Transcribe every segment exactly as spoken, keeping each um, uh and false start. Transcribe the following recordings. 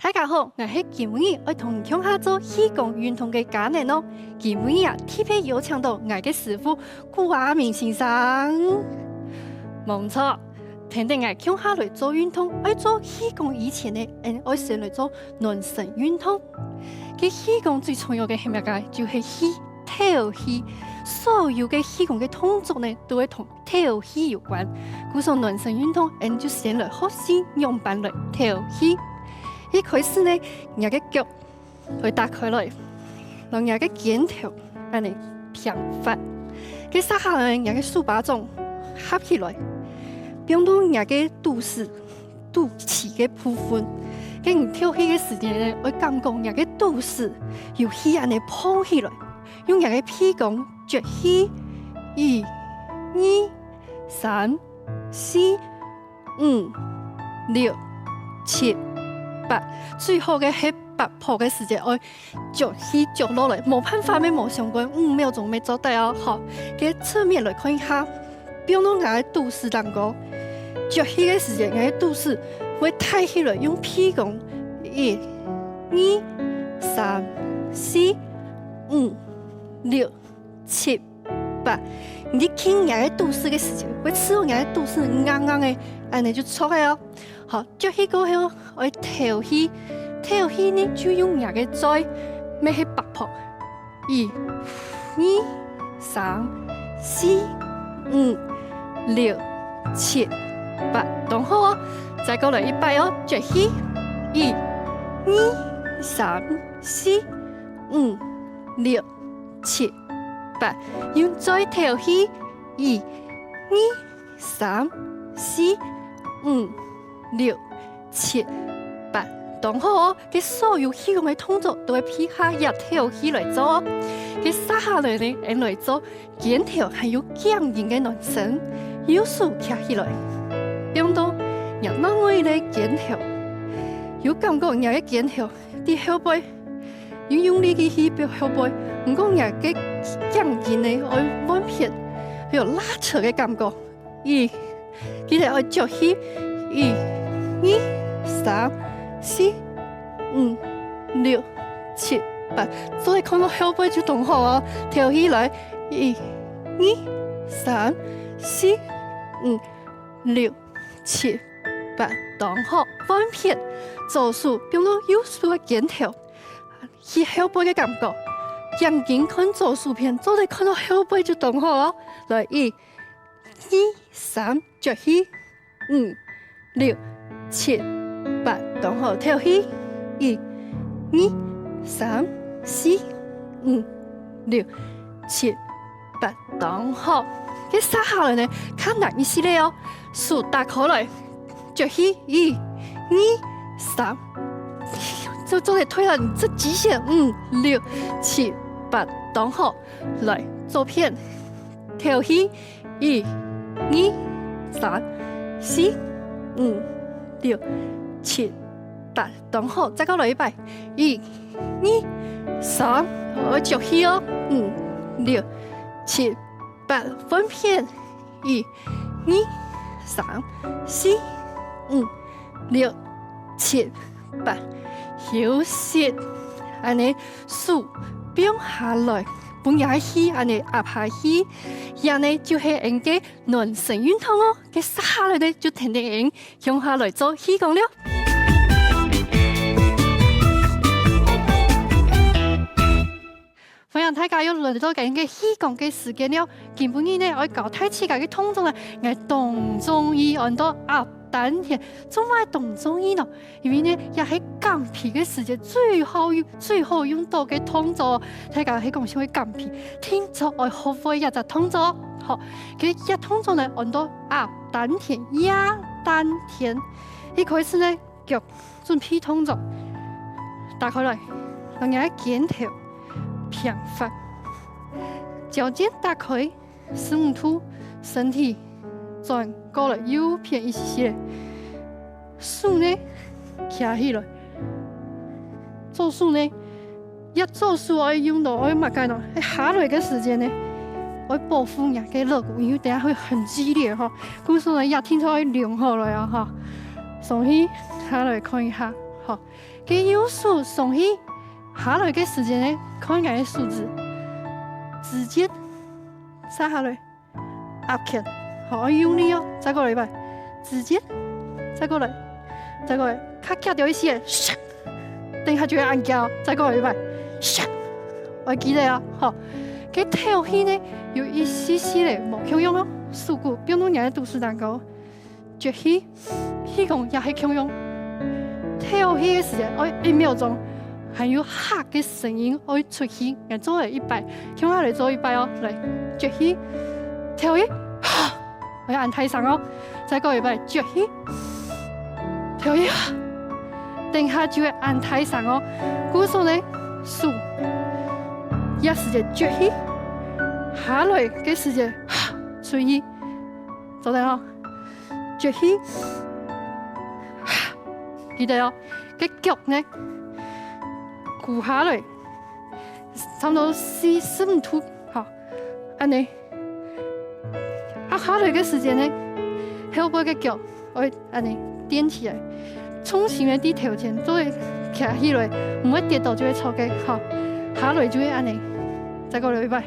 大家好，𠊎係今晡日愛同你共下做氣功運動个嘉年哦。今晡日啊，特別邀請到𠊎个師傅古阿明先生。無錯，跈等𠊎共下來做運動，愛做氣功以前呢，𫣆愛先來做暖身運動。該氣功最重要个係麼个？就係氣，敨氣。所有个氣功个動作呢，都會同敨氣有關。故所暖身運動，𫣆就先來學習仰般來敨氣。一開始呢，若个腳愛打開來，摎若个肩頭恁仔平發。該續下來，若个手巴掌合起來，放到若个肚屎、肚臍个部分。該你敨氣个時節呢，愛感覺若个肚屎有氣恁仔膨起來，用若个鼻公 撅氣，一、二、三、四、五、六、七、八。最好个係八拍个時節，愛撅氣撅落來，無辦法乜無相關，五秒鐘乜做得哦。好，該側面來看一下，放到𠊎个肚屎頂高，撅氣个時節，𠊎个肚屎會抬起來，用鼻公，一、二、三、四、五、六、 七、八。你去撳若个肚屎个時節，會試著若个肚屎硬硬个，恁仔就著个哦。好，撅氣過後，愛敨氣，敨氣呢就用若个嘴，乜係八拍，一、二、三、四、五、六、七、八，當好哦。再過來一擺哦，撅氣，一、二、三、四、五、六、 七、八，用嘴敨氣，一、二、三、四、五、六、七、八，當好哦。該所有氣功个動作都會配合這敨氣來做哦。該續下來呢，𫣆來做肩頭還有頸根个暖身，右手擎起來，放到若另外个肩頭，有感覺若个肩頭 在後背，用用力个去擛後背，毋過若个頸根呢愛換片，會有拉扯个感覺。一，記得愛撅氣，一、二、三、四、五、六、七、八，做得看到後背就當好哦。敨氣來，一、二、三、四、五、六、七、八，當好。換片，左手放到右手个肩頭，去後背个感覺，頸根看左手片，做得看到後背就當好哦。來，一、二、三，撅氣，五、六、七、八，當好，敨氣，一、二、三、四、五、六、七、八，當好。該續下來呢，較難一息仔哦，手打開來， 撅氣，一、二、三，做做得推到你這極限，五、六、七、八，當好。來，左片，敨氣，一、二、三、四、五、六、七、八，當好。再過來一擺，一、二、三，愛撅氣哦，五、六、七、八，換片。 一、二、三、四、五、六、七、八，休息。恁仔手放下來，分這氣恁仔壓下去，這呢就係𫣆个暖身運動哦。該續下來呢，就跈等𫣆共下來做氣功了。歡迎大家又來到𫣆个氣功个時間了。今晡日呢，愛教大自家个動作呢，𠊎當中意安到壓丹田。做麼个當中意呢？因為呢，這係減肥个時節最好用、最好用到个動作。大家係講想愛減肥，定著愛學會這隻動作。好，該這動作呢，安到壓丹田，壓丹田。一開始呢， 腳準備動作，打開來，摎若个肩頭平發，腳尖打開，十五度，身體轉過來右片一息息仔，手呢擎起來，左手呢 這左手愛用到愛麼个呢？下來个時間呢，愛保護若个肋骨，因為等下會很激烈吼。故所呢，這定著愛量好來啊哈。上去下來看一下，好。該右手上去，下來个時節呢，看𠊎个手指，直接 續下來，壓拳，好，愛用力哦，再過來一擺，直接，再過來，再過來，較遽兜一息，唰，等下就會恁遽哦，再過來一擺，唰，愛記得哦，好，該敨氣呢，有一息息仔無共樣哦，手骨放到若个肚屎頂高。 撅氣，氣功也係共樣。敨氣个時節，愛一秒鐘，還有哈个聲音愛出去，𠊎做一擺，共下來做一擺哦。來，撅氣，敨氣，哈，愛恁大聲哦。再過一擺，撅氣，敨氣，哈，等下就會恁大聲哦。故所呢，手，這時節撅氣，下來个時節，哈，出去，做得哦。 撅氣，記得哦，該腳呢，跍下來，差毋多四十五度，好，恁呢。壓下來个時節呢，後背个腳愛恁呢踮起來，重心个在頭前，做得徛起來，毋會跌倒就會著个，好，下來就會恁呢，再過來一擺。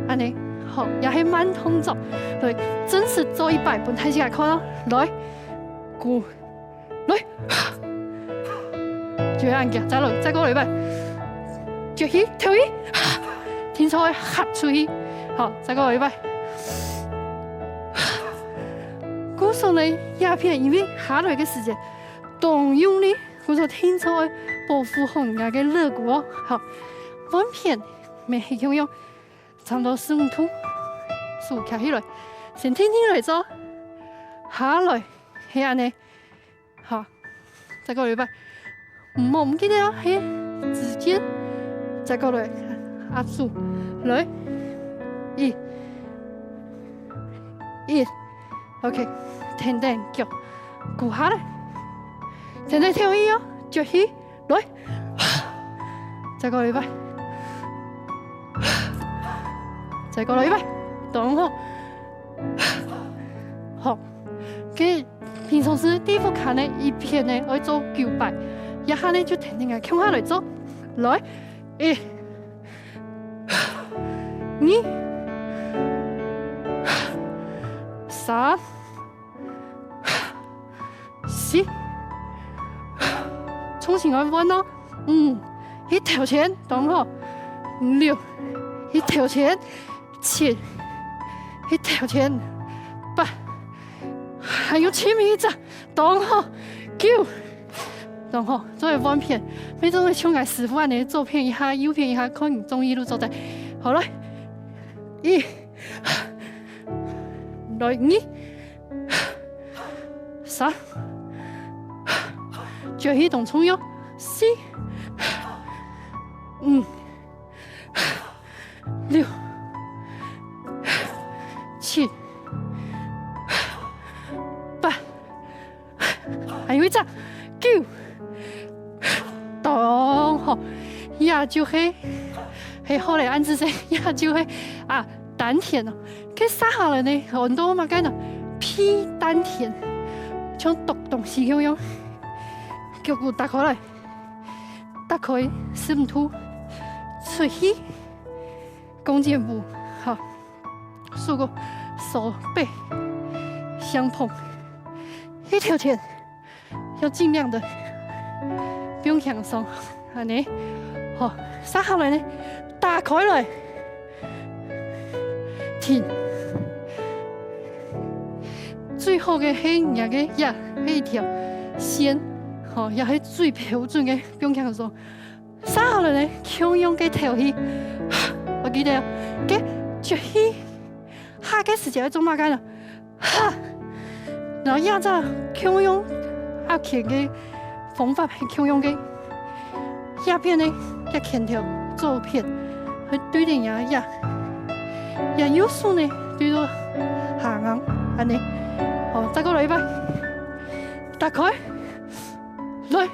恁呢，好，也係慢動作。來，正式做一擺，分大自家看哦。來，跍，來，就恁遽，再來，再過來一擺。撅氣，敨氣，定著愛哈出去。好，再過來一擺。故所呢，這片因為下來个時節，當用力，故所定著愛保護好若个肋骨哦。好，換片。 乜係共樣，差毋多四五度，手擎起來，先定定來做，下來，係恁呢，好，再過來一擺，毋好毋記得哦，係直接，再過來，壓住，來，一，一，OK，跈等腳，跍下來，跈等敨氣哦，撅氣。 來，再過來一擺，再過來一擺，當好。好，該平常時在屋下呢，一片呢愛做九擺，這下呢就跈等𠊎共下來做。來，一、二、三、 四，重心愛換哦。五，去頭前，當好。六，去頭前。七，去頭前。八，還有盡尾一隻，當好。九，當好。做得換片，乜做得像𠊎師傅恁呢，左片一下，右片一下，看你中意就做得。好，來，一，來，二， 三，撅氣當重要。四，五，六，七，八，還有一隻，九。當好，這就係，係好了，恁仔細，這就係啊，丹田哦。該續下來呢，安到麼个呢？屁丹田，像啄東西共樣。腳骨打開來，打開十五度，出氣，弓箭步，好。 手个手背相碰，一條線，要盡量的，不用輕鬆，恁呢，好，續下來呢，打開來，停。最好个係若个這係一條線，好，這係最標準个，不用輕鬆。 續下來呢，共樣个敨氣，愛記得哦，該撅氣，哈个時節愛做麼个呢？哈，然後這隻共樣壓拳个方法係共樣个，這片呢，這拳頭左片，會對等這，這右手呢，對到下頷，恁呢，好，再過來一擺，打開，來。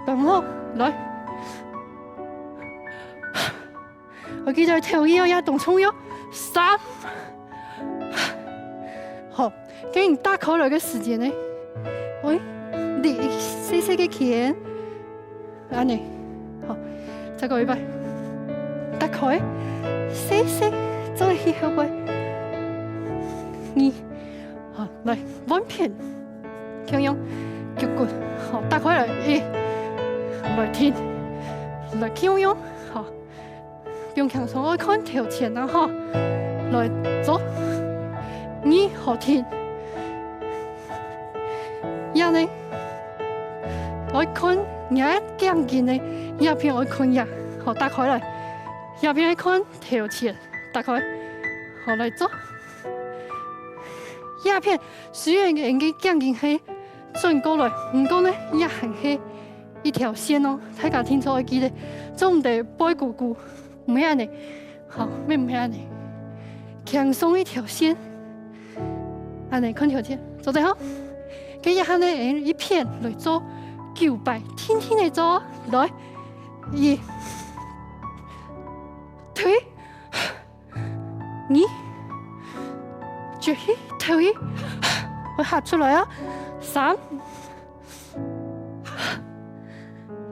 當好，來。愛記得敨氣哦，也當重要。三。好，該你打開來个時節呢，喂，你細細个圈，恁呢，好，再過一擺，打開，細細，做氣後背，二，好，來，換片，共樣，腳骨，好，打開來，一，來停，來共樣，好。 放輕鬆，愛看頭前啊吼，來做，二，好停。這呢，愛看若頸根呢，這片愛看這，好，打開來，這片愛看頭前，打開，好，來做。這片雖然𠊎个頸根係轉過來，毋過呢，這還係 一條線哦，大家定著愛記得，做毋得背痀痀，毋係恁呢，好，乜毋係恁呢，輕鬆一條線，恁呢看條線，做得吼。該這下呢，一片來做九擺，定定仔做，來，一，推， 二，吸氣，敨氣，愛吸出來啊！三，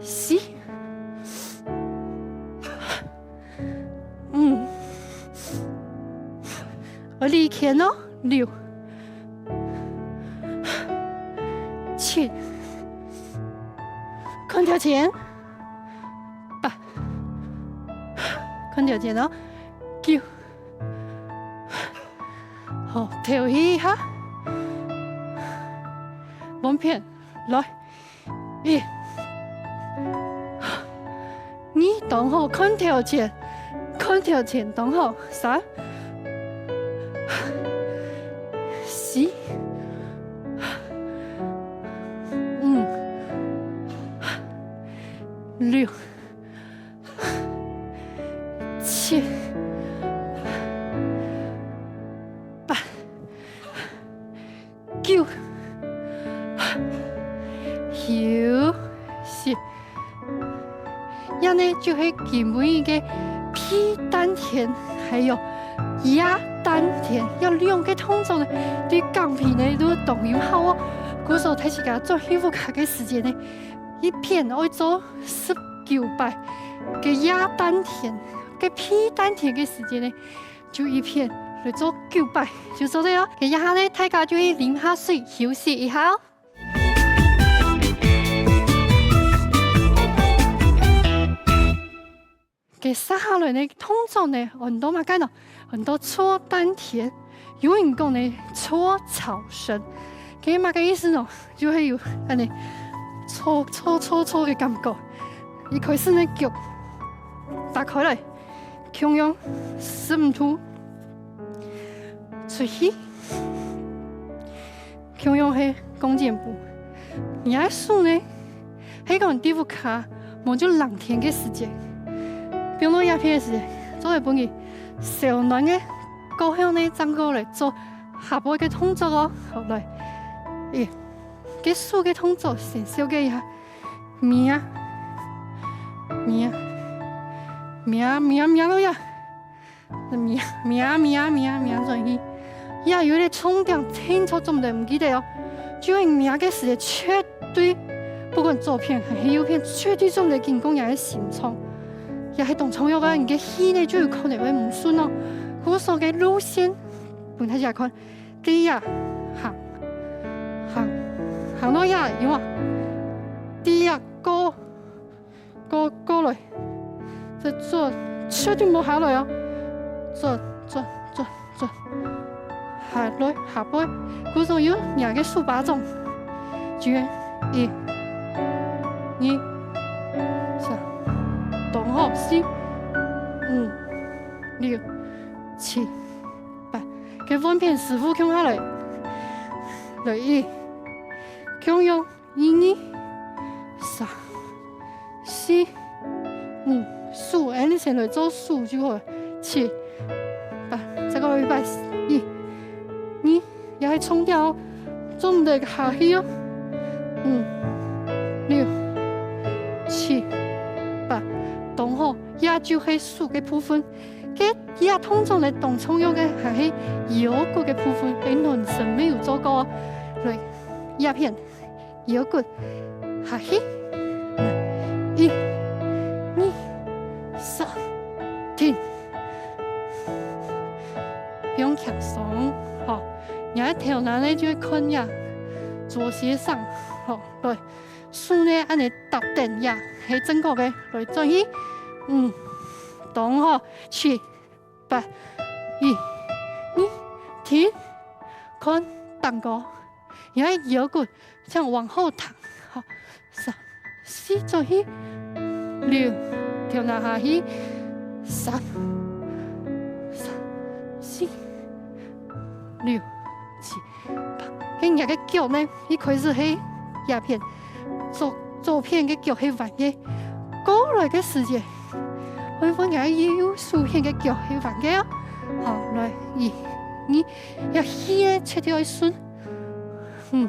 四，五，愛離圈哦！六，七，看頭前。 八，看條線哦，九，好，敨氣一下，換片，來，一，二，當好，看頭前，看頭前，當好，三，四，五，六， 七，八，九，休息。這呢就係今晡日个屁丹田，還有壓丹田，這兩個動作呢，對減肥呢都當有效哦。故所大自家做瑜伽个時間呢， 一片愛做十九擺，个壓丹田，个屁丹田个時間呢，就一片來做九擺，就做得哦。該這下呢，大家就去啉下水，休息一下哦。該接下來呢，動作呢，安到麼个呢？安到坐丹田，有人講呢，坐草繩。該麼个意思呢？就係有恁呢，坐坐坐坐个感覺。一開始呢，腳打開來，共樣十五度，出去。 共樣係弓箭步。若个手呢，係講在屋下無就冷天个時節，放到這片个時節，做得分佢燒暖个，過後呢，正過來做下背个動作哦。好，來，一，个手个動作先紹介一下，摸，摸，摸，摸，摸到這。 摸，摸，摸，摸，摸轉去。這有一個重點，定著做毋得毋記得哦。就係摸个時節，絕對，不管左片還係右片，絕對做毋得緊絳若个心臟。這係當重要个，你个氣呢就有可能會毋順哦。故所个路線，分大家看，在這行，行，行到這有無？在這過， 過，過來，再轉，絕對莫下來哦！轉，轉，轉，轉，下來，下背，故所有若个手巴掌，就一，二，三，當好，四，五，六，七，八，該換片師傅共下來，來，一，共樣。 一、二、三、四、五，手，恁呢先來做手就好了。七、八，再過一擺，一、二，這係重點哦，做毋得下去哦。五、六、七、八，當好，這就係手个部分。該這動作呢，當重要个還係腰骨个部分，該暖身乜有做過哦。來，這片。腰骨下去，一、二、三，停。放輕鬆，好，你个頭那呢就會看呀，左斜上，好，來，手呢恁呢搭等呀，係正確个，來轉去，嗯，當好，七、八，一、二，停，看，頂高。 你个腰骨像往後挺，好，三、四，轉去，六，頭那下去，三、三、四、六、七、八。該你个腳呢，一開始係這片，左、左片个腳係彎个，過來个時節，會換你个右手片个腳係彎个哦。好，來，一、二，這氣呢，切掉一順。 五、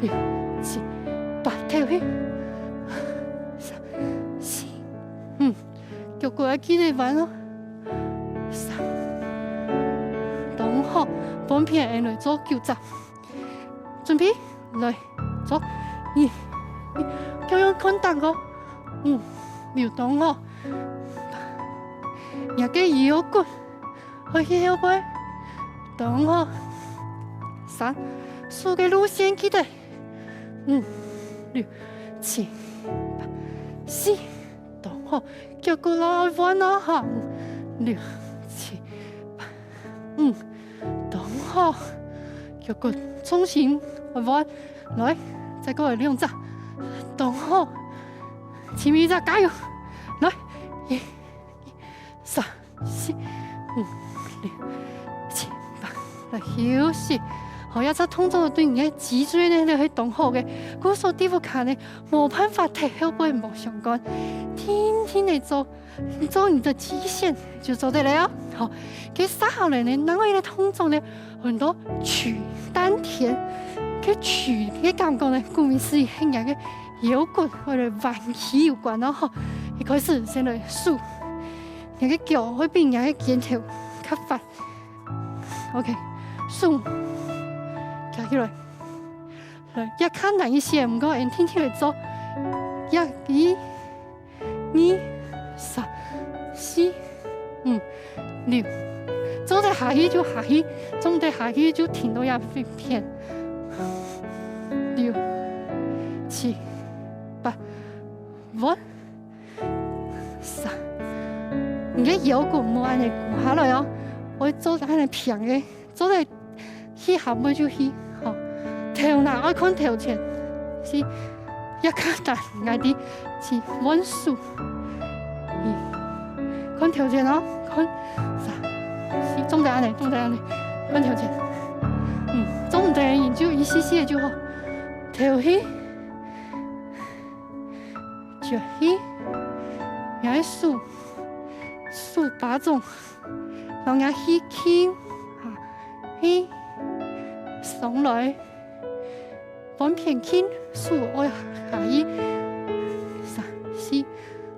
六、七、八，頭去。三、四、五，腳骨愛記得彎哦。三，當好，換片𠊎來做九隻。準備，來，做，二、二，腳用看頂哦。五、六，當好。你个腰骨 開去後背，當好。三，手个路線記得。五、六、七、八、四，當好。腳骨落來彎哦，哈。五、六、七、八、五，當好。腳骨重心彎，來，再過來兩隻，當好。前面一隻，加油！來，一、 三、四、五、六、七、八，來休息。好，這隻動作對你个脊椎呢，係當好个。故所第五課呢，無辦法同後背無相關，定定仔做，做你个極限就做得了哦。好，該接下來呢，另外一個動作呢，很多曲丹田，該曲个感覺呢，顧名思義，係你个腰骨或者彎曲有關哦。好，一開始先來手， 你个腳會比你个肩頭較闊。OK，手擎起來。來，這較難一些，毋過𠊎定定來做。一、一、二、三、四、五、六，做得下去就下去，做毋得下去就停到這片。六、七、八、五、 三，你个腰骨莫恁仔跍下來哦，愛做恁仔平个，做得去下背就去，吼。頭那愛看頭前，四，這較難，𠊎知，四，換手，一，看頭前哦，看，三，四，做毋得恁仔，做毋得恁仔，看頭前，嗯，做毋得你就一息息仔就好，頭去。 腳去，你个手，手巴掌，摎你个氣撳下去，上來，換片撳，手愛下去，三、四、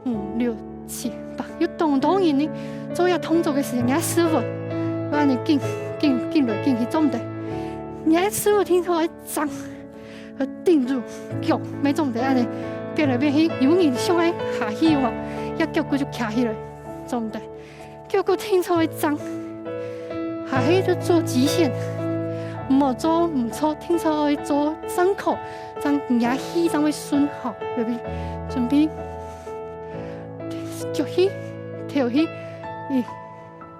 五、六、七、八，有當多人呢，做這動作个時間，你个屎朏，愛恁仔緊、緊、緊來緊去，做毋得，你个屎朏定著愛張。 愛頂住，腳乜做毋得恁仔，變來變去，有人想愛下去無？這腳骨就徛起來，做毋得。腳骨定著愛張，下去就做極限，毋好做毋著，定著愛做正確，正你个氣正會順，吼，預備，準備，腳去，頭去，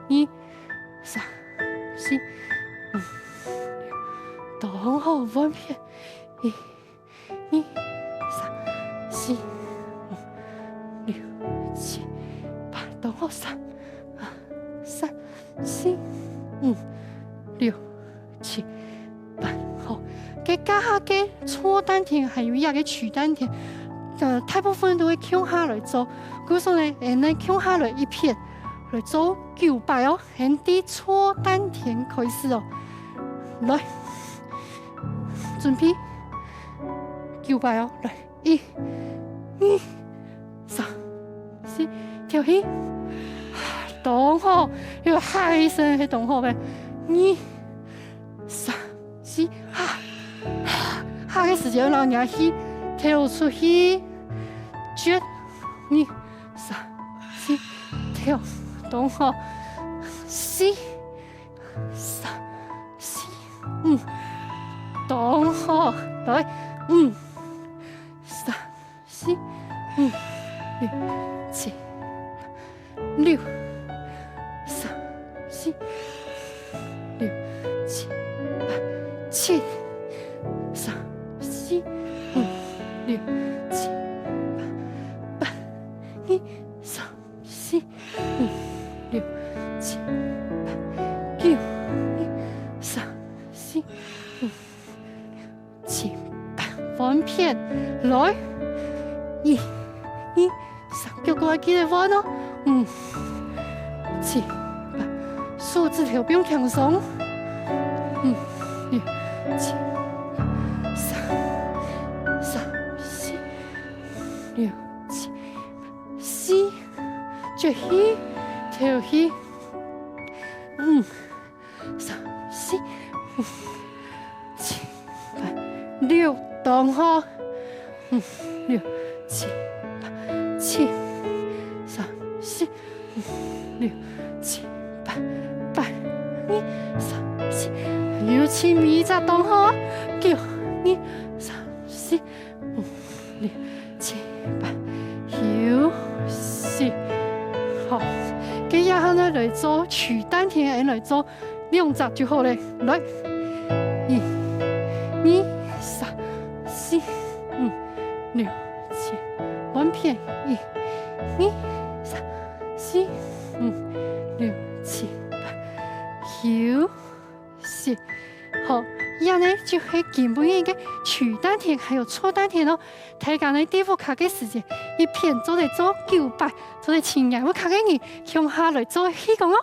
一、二、三、四、五、六，當好，換片，一、 二、三、四、五、六、七、八，當好，三、啊，三、四、五、六、七、八，好。該加下个坐丹田，還有這个曲丹田，呃，大部分都會共下來做。故所呢，𠊎等共下來一片，來做九擺哦。 先對坐丹田開始哦。來，準備，九擺哦，來，一、二、三、四，跳起，當好，有哈一聲，係當好个，二、三、四，哈，哈个時接落來去，敨出去，啜，二、三、四，敨，當好，吸，三、四、五，當好，來，五、三、四、五、六、七、六、三、四、六、七、八、七、三、四、五、六、七、八、八、二、三、四、五、六、七、八、九、二、三、四、五、六、七、八，換片，來，一、二、三，腳骨愛記得換哦，五、七、八，手指頭放輕鬆，五、六、七、八，三、三、四、六、七、八，四，啜氣，敨氣，五、三、四、五、七、八、六，當好。五、六、七、八、七、三、四、五、六、七、八、八、二、三、四，有七尾隻當好。九、二、三、四、五、六、七、八、九、十。好，這下呢來做取丹田，來做兩隻就好咧。來，一、二、三、四、五、六、七，換片，一、二、三、四、五、六、七、八、九、十。好，這呢就係今晡日个取丹田還有搓丹田哦。大家呢在屋下个時節，一片做得做九擺，做得請你屋下个人共下來做氣功哦。